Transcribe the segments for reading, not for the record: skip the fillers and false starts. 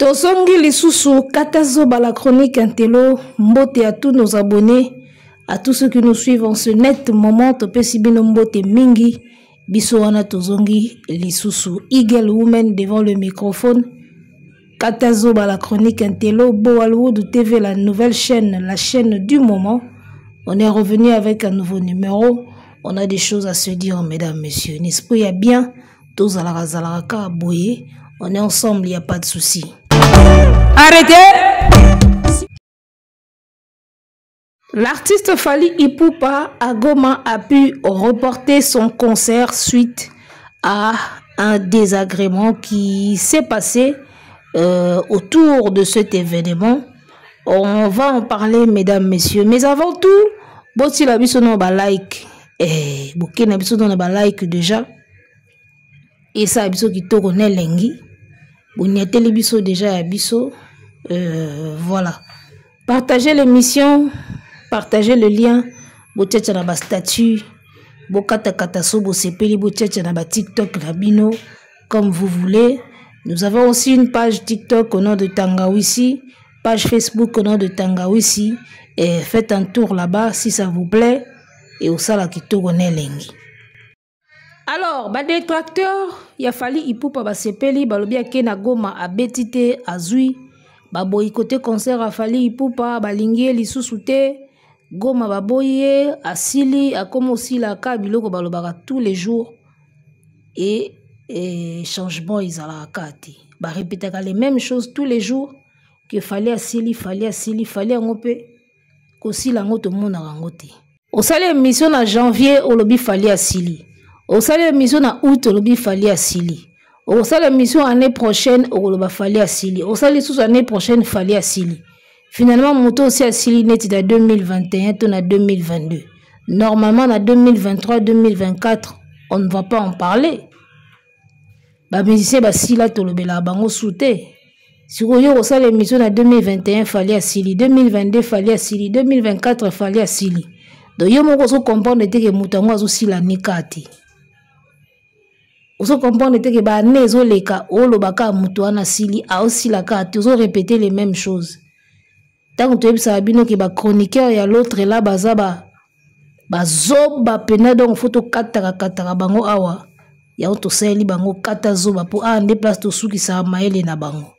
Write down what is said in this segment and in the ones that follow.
Tozongi lisusu kata zoba la chronique intello mbote à tous nos abonnés à tous ceux qui nous suivent en ce net moment topesi bino mbote mingi biso wana tozongi lisusu Eagle Woman devant le microphone kata zoba la chronique intello Boalwood TV la nouvelle chaîne la chaîne du moment on est revenu avec un nouveau numéro on a des choses à se dire mesdames messieurs l'esprit ya bien tozalaka zalaka kaka boye on est ensemble il y a pas de souci arrêtez. L'artiste Fally Ipupa à Goma a pu reporter son concert suite à un désagrément qui s'est passé euh, autour de cet événement. On va en parler, mesdames, messieurs. Mais avant tout, botila biso no ba like. Eh, boke na biso na ba like déjà. Esa biso kitoko na elengi. Boniateli biso déjà ya biso. Euh, voilà. Partagez l'émission, partagez le lien, botiatia na ba statut, bokatakata so bosepeli botiatia na ba TikTok na bino comme vous voulez. Nous avons aussi une page TikTok au nom de Tangawisi, page Facebook au nom de Tangawisi. Et faites un tour là-bas si ça vous plaît et osala kitoko na elengi. Alors, ba détracteurs ya Fally Ipupa basepeli balobi ake na Goma abeti te azui ba boycotter concert ya Fally Ipupa balingi ye lisusu te Goma baboyi ye asili akoma osila ka biloko balobaka tous les jours et, et changement ezalaka kaka te ba répétaka les mêmes choses tous les jours que Fally asili Fally asili Fally yango mpe kosila yango tomonaka yango te osali émission na janvier olobi Fally asili osali émission na août olobi Fally asili okosala émission année prochaine okoloba Fally asili osali lisusu année prochaine Fally asili finalement moto osi asili neti na 2021 to na 2022 normalement na 2023 2024 on ne va pas en parler bamusicien basila tolobelaka bango su te sikoyo yo kosala émission na 2021 Fally asili 2022 Fally asili 2024 Fally asili donc yo moko ozo comprendre te ke moto yango azosila nika te ozo comprendre te ke baane ezoleka oloba kaka moto wana asili aosila kaka te ozo répéter les mêmes choses ntango toyebisaka bino ke bachroniqueur ya l'autre la baza ba bazoba mpena donc fo tokataka kataka bango awa yango tosaleli bango kata zoba mpo awa nde place tosukisaka mayele na bango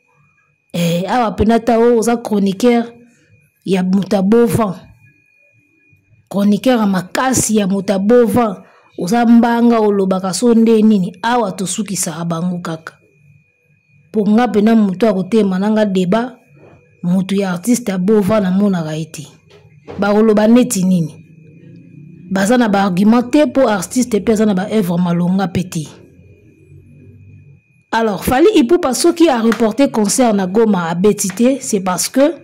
eh, awa mpena ta oyo oza chroniqueur ya moto ya beau vent chroniqueur ya makasi ya moto ya beau vent oza mbanga olobaka so nde nini awa tosukisaka bango kaka mpo nga mpena moto akotema na nga deba moto ya artiste ya bova namonaka ye te bakoloba neti nini baza na baargument te mpo artiste mpe aza na baœuvre malonga mpe te alors Fally Ipupa soki a reporté concert na Goma abeti te c'est parce que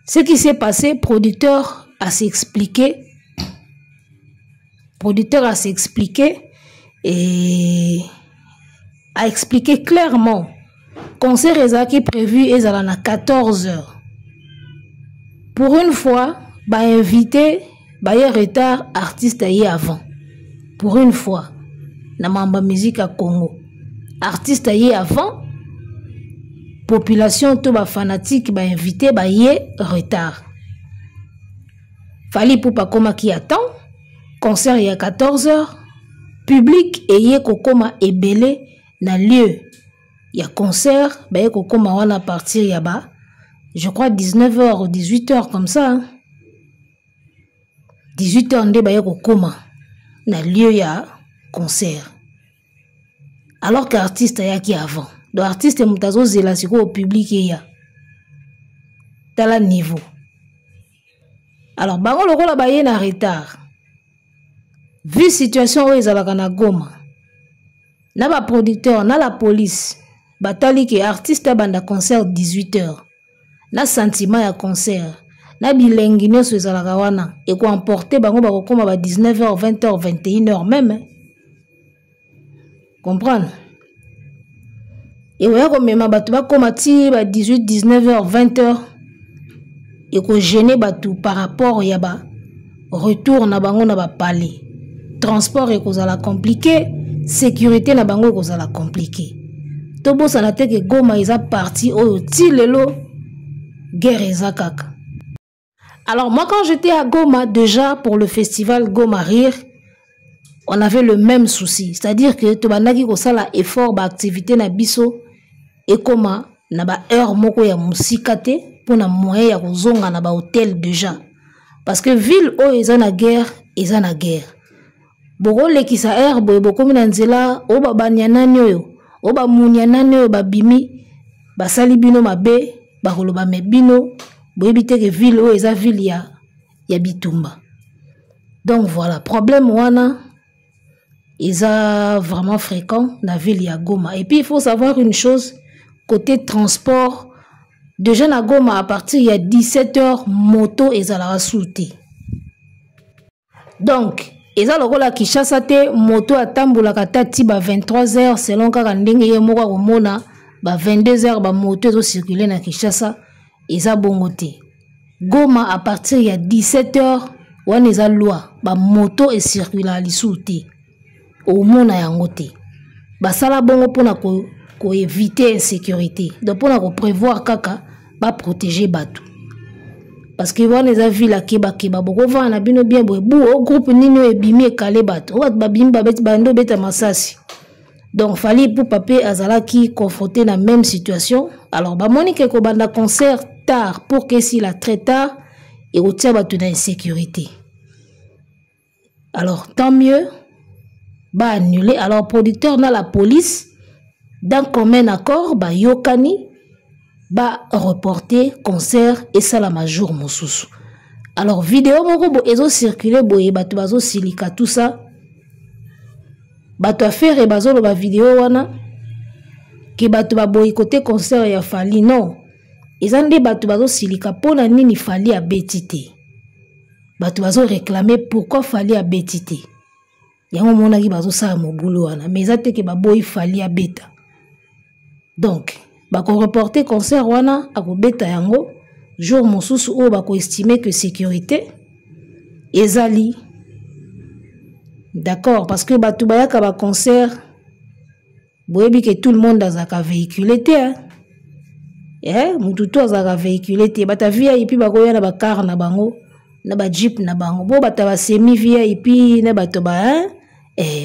ce qui s'est passé producteur a s'expliqué producteur a s'expliqué et a expliqué clairement concert ezalaki prévu ezala na 14 heures pour une fois bainvité baye retard artiste aye avant pour une fois na mamba musique ya Congo artiste aye avant population to bafanatique bainvité baye retard Fally Ipupa akomaki à temps concert ya 14 heures public eye kokoma ebele na lieu ya concert baye kokoma wana à partir ya ba je crois 19 heures ou 18 heures comme ça hein. 18 heures nde baye kokoma na lieu ya concert alors que artiste ayaki avant donc artiste moto azozela sikoyo public eya tala niveau alors bango lokola baye na retard vu situation oyo ezalaka na Goma na baproducteur na la police batali ke artiste abanda concert 18 heures na sentiment ya concert na bilengi nyonso ezalaka wana ekoemporte bango bakokóma ba 19 heures 20 heures 21 heures même comprendre ekoya komema bato bakóma ti ba 18 19 heures 20 heures ekogêner bato par rapport ya ba retour na bango na bapalais transport ekozala compliqué sécurité na bango ekozala compliqué. Tobosana te ke Goma eza partie oyo ti lelo guerre eza kaka. Alors moi, quand j'étais à Goma déjà pour le festival Goma Rire, on avait le même souci, c'est-à-dire que tobandaki kosala effort, ba activité na biso ekoma na ba heure moko ya mosika te mpona moyen ya kozonga na ba hôtel déjà, parce que ville oyo eza na guerre, eza na guerre. Bokolekisa heure boye, bokomi na nzela, oyo babania nani, oyo bamunia nani, oyo babimi basali bino mabe, bakoloba me bino boyebi te ke ville oyo eza ville ya bitumba. Donc voilà, problème wana eza vraiment fréquent na ville ya Goma. Et puis il faut savoir une chose, côté transport, déjà na Goma, à partir ya 17 heures, moto ezalaka su te. Donc eza lokola Kinshasa te, moto atambolaka ta ti ba 23 heures, selon kaka ndenge ye moko akomona. Ba 22 heures bamoto ezocircule na Kinshasa, eza bongo te. Goma, à partir ya 17 heures, wana eza loi, bamoto ecirculaka lisusu te, omona yango te. Basala bongo mpona koéviter insécurité, donc mpona koprévoir kaka baprotéger bato, parce que wana eza ville akebakeba. Bokovanda na bino bien boye, bu o groupe nini oyo ebimi ekale bato, oyo bato babimi bandi obeta masasi. Donc Fally Ipupa mpe azalaki confronté na même situation. Alors bamoni ke kobanda concert tard pour ke esila très tard ekotia bato na insécurité. Alors tant mieux baannule. Alors producteur na la police, d'un commun accord, bayokani bareporter concert esalama jour mosusu. Alors video moko bo ezocircule boye, bato bazosilika, tout ça, bato affaire bazoloba video wana ke bato baboyikote concert ya Fally. Non, eza nde bato bazosilika mpona nini Fally abeti te. Bato bazoréclamer pourquoi Fally abeti te. Yango omonaki bazosala mobulu wana, mais eza te ke baboyi Fally abeta. Donc bakoreporter concert wana, akobeta yango jour mosusu oyo bakoestime que sécurité ezali d'accord, parce que bato bayaka baconcert, boyebi ke tout le monde azalaka véhicule te, hein? Mutu to azalaka véhicule te. Bato ya VIP bakoya na bacar na bango, na bajeep na bango, bo bato ya basemi VIP na bato ba, hein?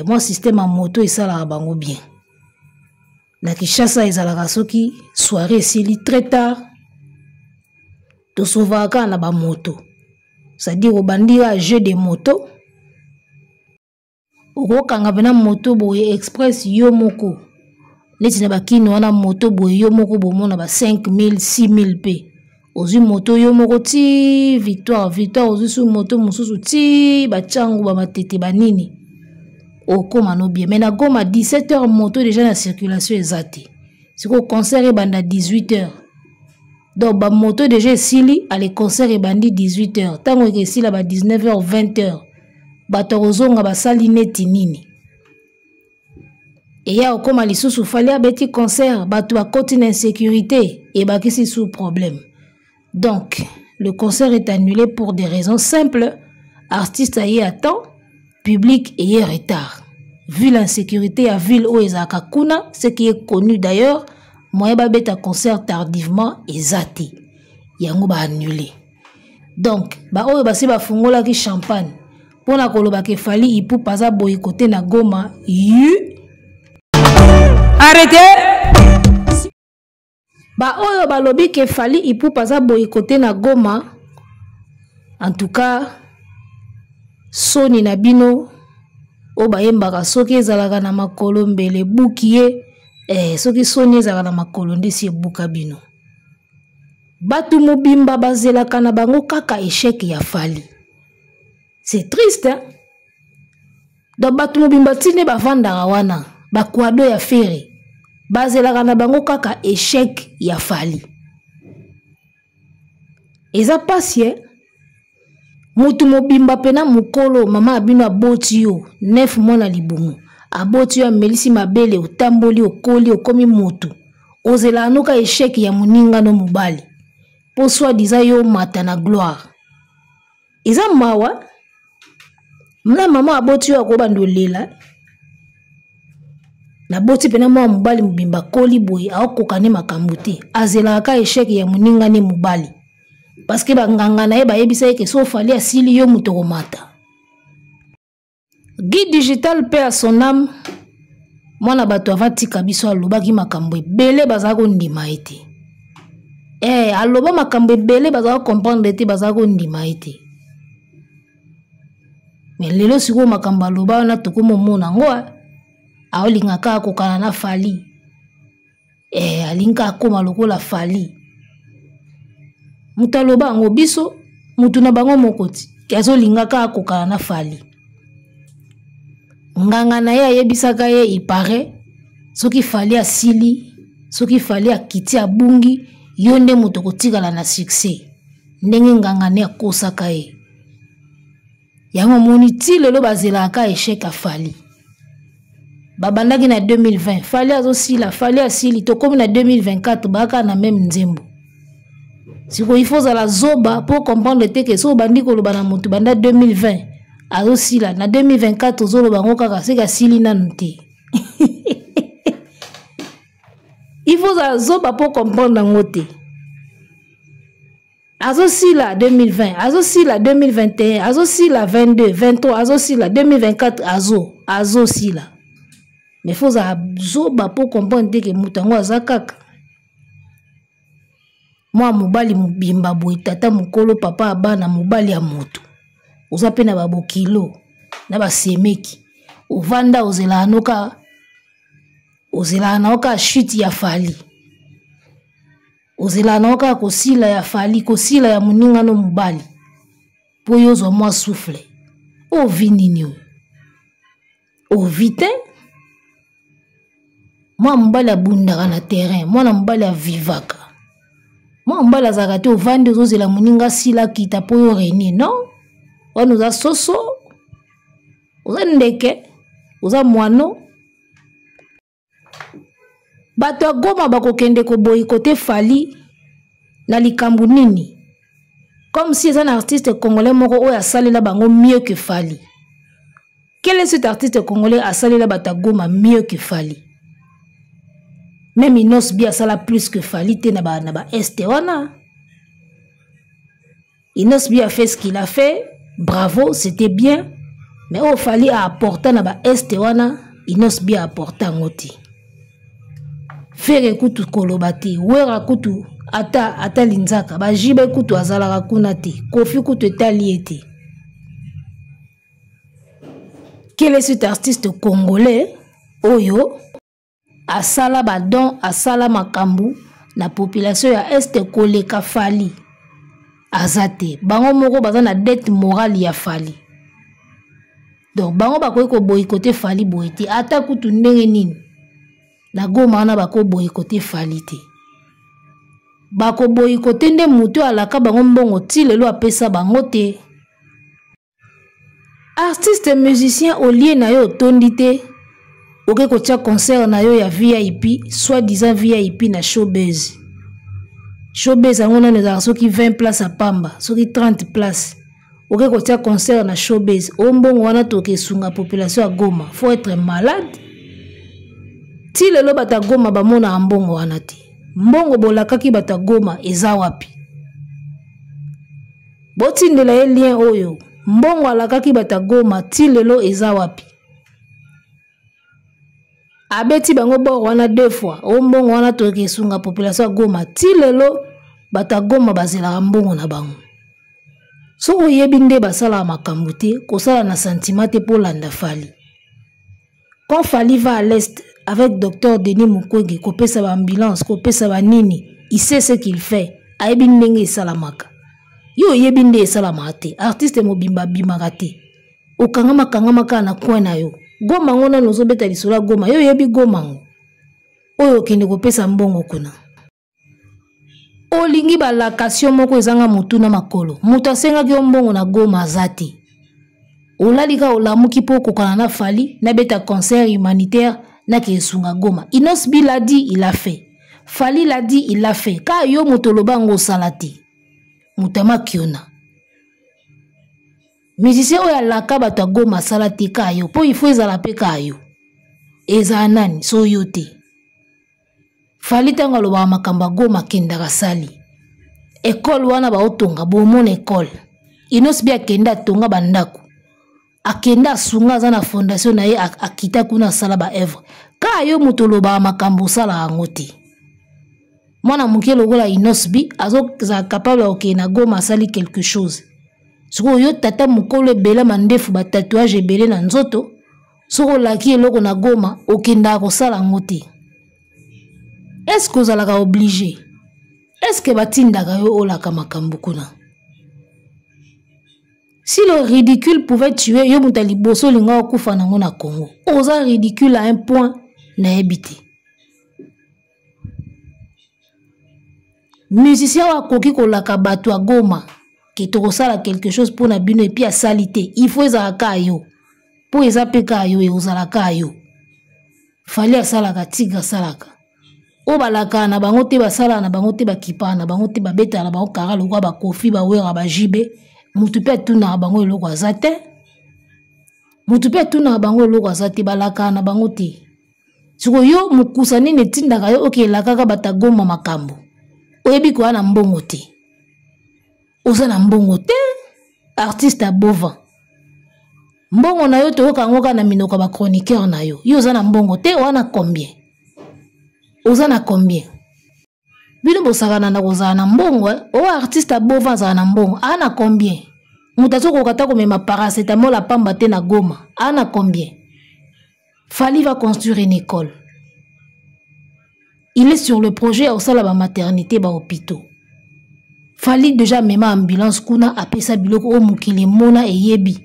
Mwa système ya moto esalaka bango bien. Na Kinshasa ezalaka soki soirée esili très tard, tosovaka kaka na bamoto, c'est-à-dire obandi kaka jeu de moto, okokanga mpena moto boye express yo moko, neti na bakini wana, moto boye yo moko bomona ba 5000, 6000 mpe ozwi moto yo moko ti Victoire. Victoire, ozwi su moto mosusu ti batiango, bamatete, banini, okóma no bien. Mais na Goma, 17 heures moto déjà na circulation eza te. Sikoyo concert ebanda 18 heures, donc bamoto déjà esili. Ale, concert ebandi 18 heures, ntango eke esila ba 19 heures, 20 heures, bato akozonga basali neti nini. Eya okóma lisusu Fally abeti concert, bato bakoti na insécurité, ebakisi sous problème. Donc le concert est annulé pour des raisons simples: artiste aye à temps, public eye retard. Vu l'insécurité ya ville oyo ezalaka kuna, ce qui est connu d'ailleurs, moyen babeta concert tardivement eza te, yango baannule. Donc baoyo basi bafungolaki champagne mpona koloba ke Fally Ipupa aza boyikote na Goma yu. Arrêtez. Baoyo balobi ke Fally Ipupa aza boyikote na Goma, en tout cas soni na bino. Oyo bayembaka soki ezalaka na makolo mbele ebuki ye, soki soni ezalaka na makolo nde si ebuka bino. Bato mobimba bazelaka na bango kaka échec ya Fally. C'est triste, hein? Donc bato mobimba ntina bavandaka wana, bakwado ya Ferre, bazelaka na bango kaka échec ya Fally. Eza pasi, eh? Motu mobimba mpena mokolo mama abino aboti yo 9 mois na libumu, aboti yo, amelisi mabele, otamboli, okoli, okomi motu, ozelaka noka échec ya moninga no mobali mpo soi-disant yo mata na gloire. Eza mawa na mama aboti yo, akobanda olela. Naboti mpena mwana mobali mobimba akoli boye, aokoka ne makambo te, azelaka ka echec ya moninga ne mobali, parce que banganga na ye bayebisa ye ke so Fally asili, yo moto okomata. Guy Digital, paix à son âme, mwana bato avatika biso, alobaki makambo ebele, bazala kondima ye te. Aloba makambo ebele, bazala comprendre te, bazala kondima ye te. Mais lelo sikoyo makambo aloba wana tokomomona yango. Aolinga kaka kokana na Fally. Alingi kaka akóma lokola Fally. Moto aloba yango, biso motu na bango moko ti azolinga kaka kokana na Fally. Nganga na ye ayebisaka ye, ipare soki Fally asili, soki Fally akiti, abungi, yo nde moto kotikala na succès. Ndenge nganga ne akosaka ye yango, omoni ti lelo bazelaka échec ya Fally. Babandaki na 2020, Fally azosila, Fally asili, tokómi na 2024, bayaka na même nzembo. Sikoyo il faut ozala zoba mpo comprendre te ke so obandi koloba na motu banda 2020 azosila, na 2024 ozoloba yango kaka, seke asili nanu te. Il faut ozala zoba mpo comprendre yango te. Azosila 2020, azosila 2021, azosila 22, 23, azosila 2024, azosila. Mais faut ozala zoba mpo comprendre te ke moto yango aza kaka mwa mobali mobimba boye, tata mokolo, papa ya bana, mobali ya moto, oza mpe na babokilo na basemeki, ovanda ozelaka noka, ozelaka na oka chute ya Fally, ozelaka na oka kosila ya Fally, kosila ya moninga no mobali, mpo yo ozwa mwa souffle. Ovi nini oyo ovi te? Mwana mobali abundaka na terrain, mwana mobali avivaka, mwana mobali azalaka te ovandi ozozela moninga asila akita mpo yo renie. Non, wana oza soso, oza ndeke, oza mwano. Bato ya Goma bakokende koboyikote Fally na likambo nini? Comme si eza na artiste congolais moko oyo asalela bango mieux que Fally. Quel est cet artiste congolais asalela bato ya Goma mieux que Fally? Même Innoss'B asala plus que Fally te na ba, na ba este wana. Innoss'B a fait ce qu'il a fait, bravo, c'était bien, mais oyo Fally a apporta na ba este wana, Innoss'B a apporta yango te. Ferre kutu koloba te, Wera kutu ata linzaka, bajibe kutu azalaka kuna te, Koffi kutu etali ye te. Quel est cet artiste congolais oyo asala badon, asala makambo na population ya este koleka Fally? Aza te. Bango moko baza na dette morale ya Fally, donc bango bakoki koboyikote Fally boye te. Ata kutu ndenge nini na Goma wana bakoboyikote Fally te. Bakoboyikote nde motu alaka bango mbongo ti lelo apesa bango te. Artiste musicien, olie na yo otondi te, oke kotia concert na yo ya VIP, soi-disant VIP, na Showbuzz. Showbuzz yango nano ezalaka soki 20 place ya pamba, soki 30 place. Oke kotia concert na Showbuzz, o mbongo wana toke esunga population ya Goma. Faut être malade. Ti lelo bato ya Goma bamonaka mbongo wana te. Mbongo bolakaki bato ya Goma eza wapi? Botindela ye lien oyo. Mbongo alakaki bato ya Goma ti lelo eza wapi? Abeti bango bor wana deux fois, o mbongo wana toyeke esunga population ya Goma. Ti lelo bato ya Goma bazelaka mbongo na bango. Soki oyebi nde basalaka makambo te, kosala na sentiment te mpo olanda Fally. Quand Fally va à l'est avec docteur Denis Mukwege, kopesa ba ambulance, kopesa ba nini, il sait ce qu'il fait. Ayebi ndenge esalamaka. Yo oyebi nde esalamaka te. Artiste mobimba abimaka te. Okangama kangama kaka na coin na yo. Goma ngo nanu ozobeta lisolo ya Goma. Yo oyebi Goma ngo. Oyo okende kopesa mbongo kuna. Olingi balakation moko ezanga motu na makolo. Moto asengaki yo mbongo na Goma aza te. Olali kaka olamuki mpo okokana na Fally, nabeta concert humanitaire nake esunga Goma. Innoss'B l'a dit, il a fait. Fally l'a dit, il a fait. Ka yo moto oloba yango osala te. Moto ya makiona. Musicien oyo alaka bato ya Goma asala te, ka yo. Mpo il faut ezala mpe ka yo. Ezala nani so yo te? Fally ntango alobaka makambo ya Goma akendaka asali ekole wana baotonga bomona ekole. Innoss'B akenda atonga bandako, akenda asunga, aza na fondation na ye, akita kuna asala ba œuvre. Kaka yo moto olobaka makambo osalaka yango te. Mwana moke lokola Innoss'B azozala capable ya kokende na Goma asali quelque chose. Sikoyo yo tata mokolo ebele mandefu batatouage ebele na nzoto, soki olaki eloko na Goma okendaka kosala yango te. Est-ce ozalaka obligé? Est-ce que batindaka yo olaka makambo kuna? Si le ridicule pouvait tuer, yo moto ya liboso olinga okufa nango na Congo. Oza ridicule à un point nayebi te. Musicien oyo akoki kolaka bato ya Goma ke tokosala quelque chose mpona bino epi asali te, il faut ezala kaka yo, mpo eza mpe kaka yo, ekozala kaka yo. Fally asalaka, Tigre asalaka, oyo balakaka na bango te, basalaka na bango te, bakipaka na bango te, babetaka na bango kara lokola bakofi, bawera, bajibe. Motu mpe atunaka bango eloko aza te, motu mpe atunaka bango eloko aza te, balakaka na bango te. Sikoyo yo mokusa nini etindaka yo okelakaka bato ya Goma makambo? Oyebi koya na mbongo te, oza na mbongo te, artiste ya bova mbongo na yo toyoka yango kaka na minoko ya bachroniqueur na yo. Yo oza na mbongo te, oza na combien? Oza na combien? Bino bosakana na kozala na mbongo. Oyo artiste ya bova azala na mbongo, aa na combien? Moto azokoka ata komema paracetamol apamba te na Goma, aa na combien? Fally va construire une école. Il est sur le projet ya kosala bamaternité, bahôpitaux. Fally déjà amema ambulance kuna, apesa biloko oyo mokili emona, eyebi,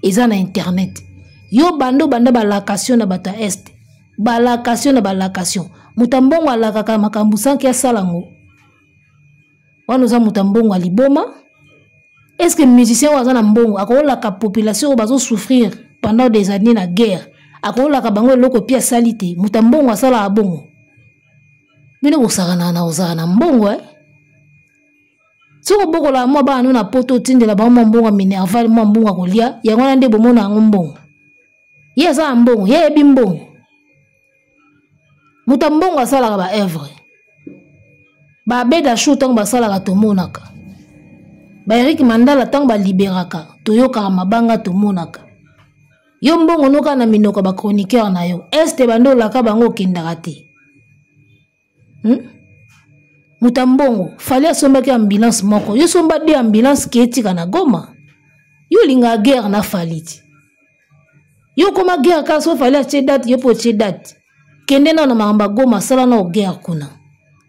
eza na internet. Yo bando banda balakation na bato ya Est, balakation na balakation. Moto ya mbongo alakaka makambo sanki asala yango wana. Oza moto ya mbongo ya liboma. Est ce que musicien oyo aza na mbongo akolaka population oyo bazosouffrir pendant des années na guerre, akolaka bango eloko epi asali te? Moto ya mbongo asalaka bongo? Bino bosakanaka na kozala na mbongo. Soki obokolaka mwa bana no na poto, otindela bango mwa mbongo ya minerval, mwa mbongo ya kolia, yango wana nde bomona yango mbongo. Ye aza na mbongo, ye ayebi mbongo. Moto ya mbongo asalaka ba œuvre. Babeda show ntango basalaka tomonaka, ba Eric Mandala ntango baliberaka toyokaka mabanga tomonaka. Yo mbongo noka na minoko ya bachroniqueur na yo este bando olaka bango okendaka te. Moto ya mbongo Fally asombaki ambulance moko, yo somba de ambulance ke etika na Goma. Yo olingaka guerre na Fally ti yo okoma guerre kaka so Fally atie date, yo mpo otie date. Kende nao na makambo ya Goma, asala nao guerre kuna.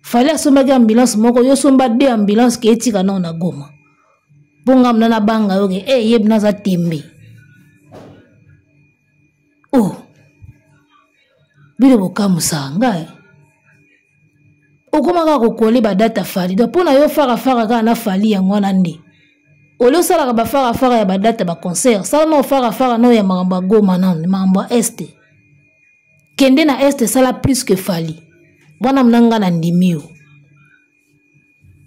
Fally asombaki ambulance moko, yo somba de ambulance ke etika nao na Goma, mpo nga mna nabanga yo ke e yebi naza tembe. Oh, bino bokamusaka ngai. Okoma kaka kokole badate Fally, donc mpo na yo farafara kaka na Fally yango wana nde olie osalaka bafarafara ya badate baconcert. Sala nao farafara nao ya makambo ya Goma, nano makambo ya Est. Kende na Est, sala plus que Fally wana. Mna nga na ndimi yo.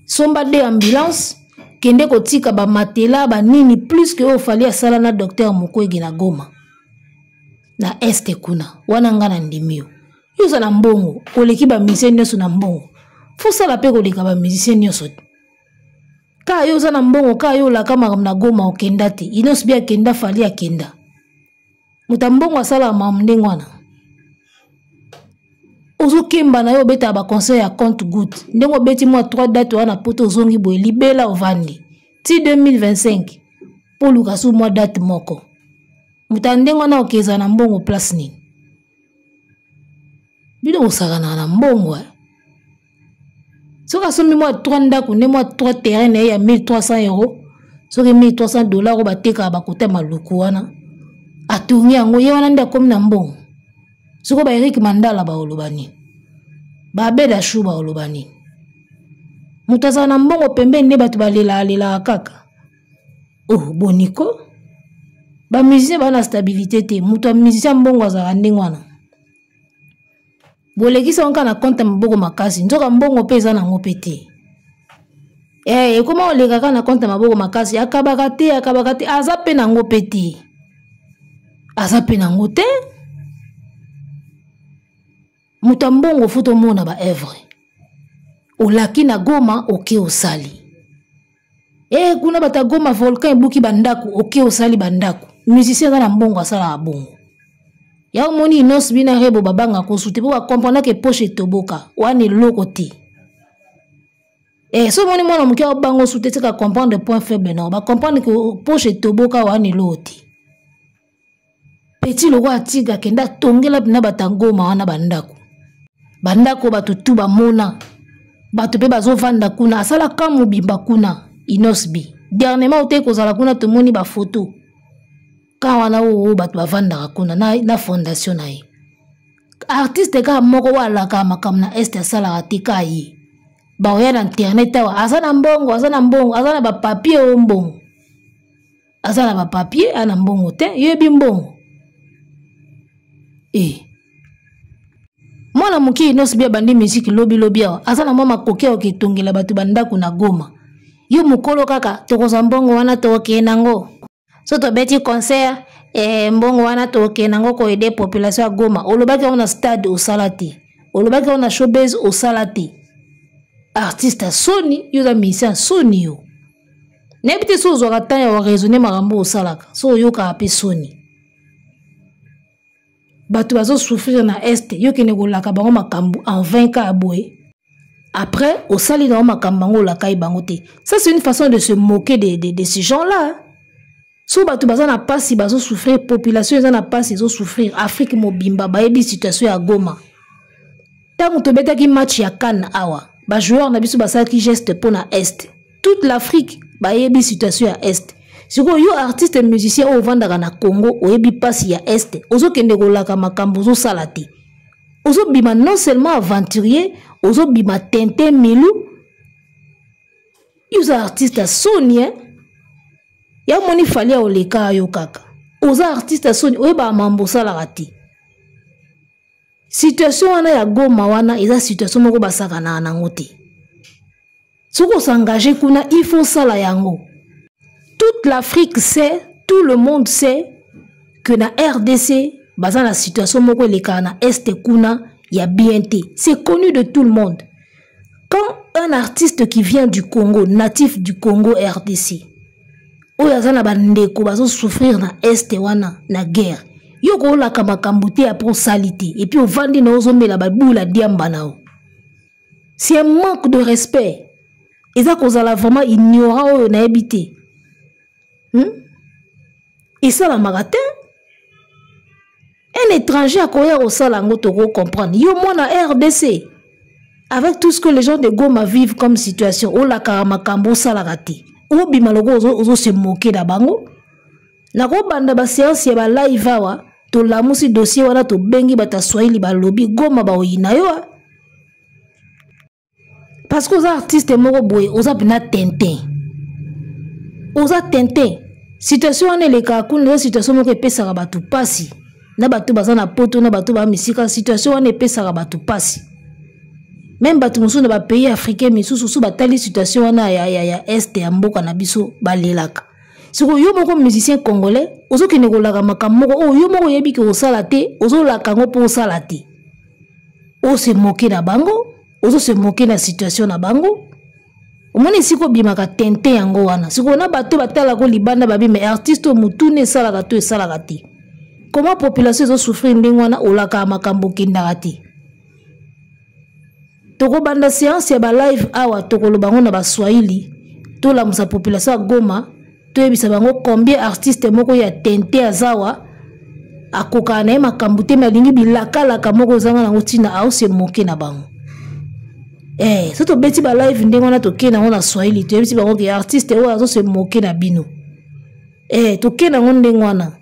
Somba de ambulance, kende kotika bamatela banini plus que oyo Fally asala na docteur Mukwege na Goma na Est kuna wana. Nga na ndimi yo. Yo oza na mbongo, oleki bamusicien nyonso na mbongo, fosala mpe koleka bamusicien nyonso. Kaka yo oza na mbongo, kaka yo olaka makambo na Goma okenda te. Innoss'B akenda, Fally akenda. Moto ya mbongo asalaka makambo ndenge wana. Ozokemba na yo, obetaka baconcert ya compte goutte, ndenge obeti mwa 3 date wana poto, ozongi boye libela, ovandi ti 2025 mpo oluka su mwa date moko. Moto ya ndenge wana okezala na mbongo place nini? Bino bosakanaka na mbongo. Soki asombi mwa 3 ndako nde mwa 3 terrain na ye ya 1300 euro, soki 1300 dollar oyo batekaka bakota maluku wana, atongi yango, ye wana nde akomi na mbongo. Sikoyo ba Eric Mandala baoloba nini? Babeda shu baoloba nini? Moto azala na mbongo pembeni nde bato balelaka lelaka kaka. Oh, boniko bamusicien baa na stabilité te. Moto ya musicien mbongo azalaka ndenge wana. Bolekisa yango kaka na compte ya maboko makasi, nzoka mbongo mpe eza nango mpe te. Ekoma oleka kaka na compte ya maboko makasi, akabaka te, akabaka te, aza mpe nango mpe te, aza mpe nango te. Moto ya mbongo fo tomona ba œuvre. Olaki na Goma, oke osali. E kuna bato ya Goma volcan ebuki bandako, oke osali bandako. Musicien aza na mbongo asalaka bongo. Ya omoni Innoss'B na Rebo babanga kosu te po ba comprendre ke poche etoboka wana eloko te. So omoni mwana moke abango su te, tika comprendre point faible na ba comprendre ke poche etoboka wana eloko te. Petit lokola atika akende atongela mpena bato ya Goma wana bandako. Bandako bato tu bamona. Bato mpe bazovanda kuna, asala ka mobimba kuna Innoss'B. Dernièrement ote kozala kuna tomoni ba photo. Ka wana oyo bato bavandaka kuna na fondation na ye. Artiste kaka moko oyo alaka makambo na Est asalaka te ka ye. Baoya na internet awa, aza na mbongo, aza na mbongo, aza na ba papier oyo mbongo. Aza na ba papier, aza na mbongo te, yebi mbongo. Mwana moke Innoss'B abandi musique lobi lobi awa, aza na mwa makoki awa ketongela bato ba ndako na Goma. Yo mokolo kaka tokozwa mbongo wana tokokende nango. So tobeti concert, mbongo wana tokokende nango ko aider population ya Goma. Olobaki yango na stade osala te. Olobaki yango na showbiz osala te. Artiste ya soni, yo oza musicien ya soni yo. Nayebi te so ozwaka temps ya raisonner makambo osalaka, so oyokaka pe soni. Bato bazo souffrir na Est, yo kende kolaka bango makambo en 20 cas boye. Après, osali na makambo bango olakai bango te. Ça c'est une façon de se moquer de ces gens-là. So bato baza na pasi bazo souffrir, population eza na pasi ezo souffrir, Afrique mobimba bayebi situation ya Goma. Tango tobetaki match ya CAN awa, ba joueurs na biso basalaki geste mpo na Est. Toute l'Afrique bayebi situation ya Est. Sikoyo yo artiste musicien oyo ovandaka na Congo oyebi pasi ya Est, ozokende kolaka makambo ozosala te. Ozobima non seulement aventurier, ozobima tintin milou. Yo oza artiste ya soni, hein? Ya moni fali ya oleka yo kaka. Oza artiste ya soni, oyeba mambo osalaka te. Situation wana ya Goma wana eza situation moko basakana nango te. Soki osengage kuna, il faut sala yango. Toute l'Afrique sait, tout le monde sait que na RDC baza na situation moko elekaka na Est kuna ya bien te. C'est connu de tout le monde. Quand un artiste qui vient du Congo, natif du Congo RDC, oyo aza na bandeko bazo souffrir na Est wana na guerre, yo kolaka makambo te après osali te, et puis ovandi na ozomela babula diamba na yo. C'est un manque de respect. Eza kozala vraiment ignorant oyo nayebi te. Esalamaka te. Un étranger akoya kosala yango toko comprendre. Yo mwana RDC, avec tout ce que les gens de Goma vivent comme situation, olakaka makambo osalaka te. Obima loko ozo se moquer na bango. Nakobanda ba séance ya ba live awa, tolamusi dossier wana tobengi bato ya Swahili balobi Goma baoyina yo. Parce que oza artiste moko boye, oza pena tintin. Oza tintin. Situation wana elekaka kuna, eza situation moko epesaka bato pasi. Na bato baza na poto, na bato ba misika, situation wana epesaka bato pasi. Même bato mosusu na ba pays africain misusu, so batali situation wana ya Est ya mboka na biso balelaka. Sikoyo yo moko musicien congolais, ozokende kolaka makambo moko oyo yo moko oyebi ke osala te, ozolaka yango mpo osala te. Ose moke na bango, ozo se moquer na situation na bango. Omoni esika obimaka tintin yango wana. Sikoyo na bato batalaka libanda babi, mais artiste oyo motuni esalaka to esalaka te. Comment population ezo souffrir ndenge wana, olaka makambo okendaka te. Tokobanda séance ya ba live awa, tokoloba ngo na ba Swahili, tolamusa population ya Goma, toyebisa bango combien artiste moko ya tintin azawa akokaka na ye makambo te, mais alingi bilakalaka moko ezanga nango ntina, aose moke na bango. So tobeti ba live ndenge wana, tokei nango na Swahili, toyebisi bango ke artiste oyo azose moke na bino. Tokei nango ndenge wana.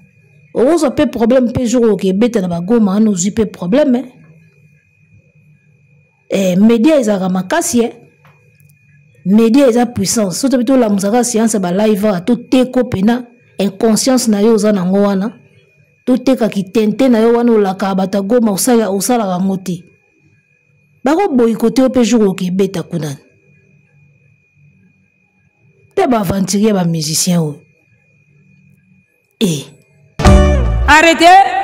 Okozwa pe problème pe jour oyo okebeta na ba Goma wana, ozwi pe problème, eh. Média ezalaka makasi, eh. Média eza puissance. Soki tobi tolamusaka science ya ba live awa, toteko pena inconscience na yo oza nango wana, toteka kitente na yo wana olakaka bato ya Goma, osalaka yango te. Bakoboyikote yo mpe jour okebeta kuna. Te ba aventurier ba musicien oyo. Arrêtez.